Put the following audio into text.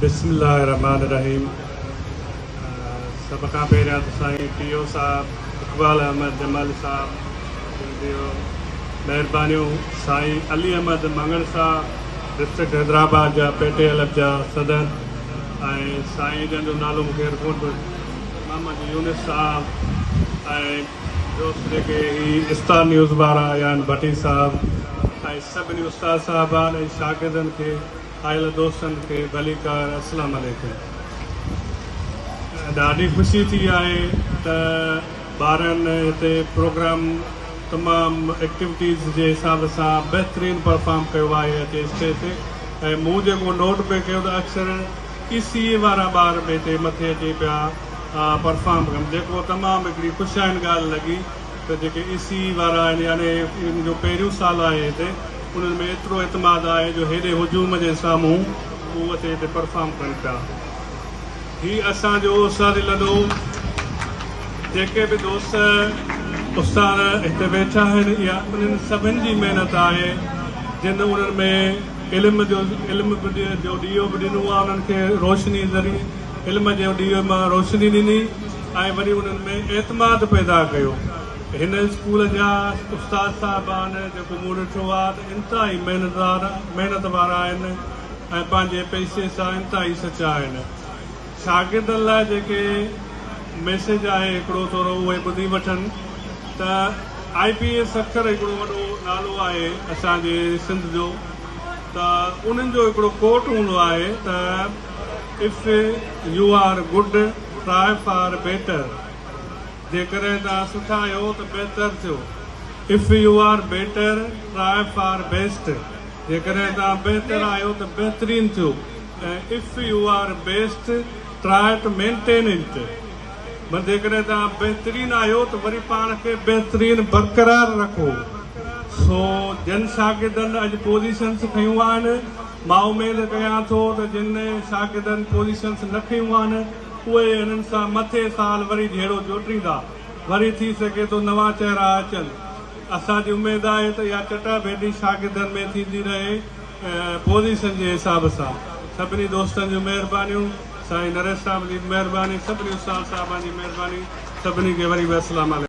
بسم الله الرحمٰن الرحيم سڀ کان پهريان ته سائين پي او صاحب اقبال احمد جمالي صاحب جن جو مهربانيون سائين علي احمد مڱڻ صاحب ڊسٽرڪٽ حيدرآباد جا پي ٽي ايل ايف جا صدر ۽ سائين جن جو نالو مونکي هينئر ڪونه ٿو محمد يونس صاحب ۽ دوست جيڪي هي اسٽار نيوز وارا آيا آهن ڀٽي صاحب ۽ سڀني استاد صاحبان ۽ شاگردن کي آيل دوستن کي ڀليڪار السلام عليڪم ڏاڍي خوشي ٿي آهي ته ٻارن هتي پروگرام تمام ايڪٽيوٽيز جي حساب سان بهترين پرفارم ڪيو آهي اچي اسٽيج تي ۽ مون جيڪو نوٽ پئي ڪيو ته اڪثر اي سي اي وارا ٻار به هتي مٿي اچي پيا پرفارم ڪن جيڪو تمام هڪڙي خوش آئند ڳالهه لڳي ته جيڪي اي سي اي وارا آهن يعني ان جو پهريون سال آهي هتي انهن ۾ ايترو اعتماد آهي جو هيڏي هجوم جي سامهون هو اچي هتي پرفارم ڪن پيا. هي اسان جو استادي لڏو جيڪي به دوست استاد هتي ويٺا آهن اها انهن سڀن جي محنت آهي جن انهن ۾ علم جو علم جو ڏيئو به ڏنو آهي انهن کي روشني ذريعي علم جي ڏيئي مان روشني ڏني ۽ وري انهن ۾ اعتماد پيدا ڪيو. هن اسڪول جا استاد صاحبان جيڪو مون ڏٺو آهي ته انتهائي محنتدار محنت وارا آهن ۽ پنهنجي پيشي سان انتهائي سچا آهن. شاگردن لاء جيڪي ميسيج آهي هڪڙو ٿورو اهي ٻڌي وٺن ته آء پي اي سکر هڪڙو وڏو نالو آهي اسان جي سنڌ جو ته انهن جو هڪڙو ڪوٽ هوندو آهي ته if you are good try for better جيڪڏهن توهان سٺا آهيو ته بهتر ٿيو if you are better try for best جيڪڏهن توهان بهتر آهيو ته بهترين ٿيو ۽ if you are best try to maintain it معنيٰ جيڪڏهن توهان بهترين آهيو ته وري پاڻ کي بهترين برقرار رکو سو جن شاگردن اڄ پوزيشنس کنيون آهن مان اميد ڪيان ٿو ته جن شاگردن پوزيشنس نه کنيون آهن اهي هنن سان مٿي سال وري جهيڙو جوٽيندا. وري ٿي سگهي ٿو نوان چهرا اچن. اسان جي اميد آهي ته اها چٽا ڀيٽي شاگردن ۾ ٿيندي رهي پوزيشن جي حساب سان. سڀني دوستن جون مهربانيون. سائين نريش صاحب جي به مهرباني. سڀني استاد صاحبان جي مهرباني. سڀني کي وري به السلام عليڪم.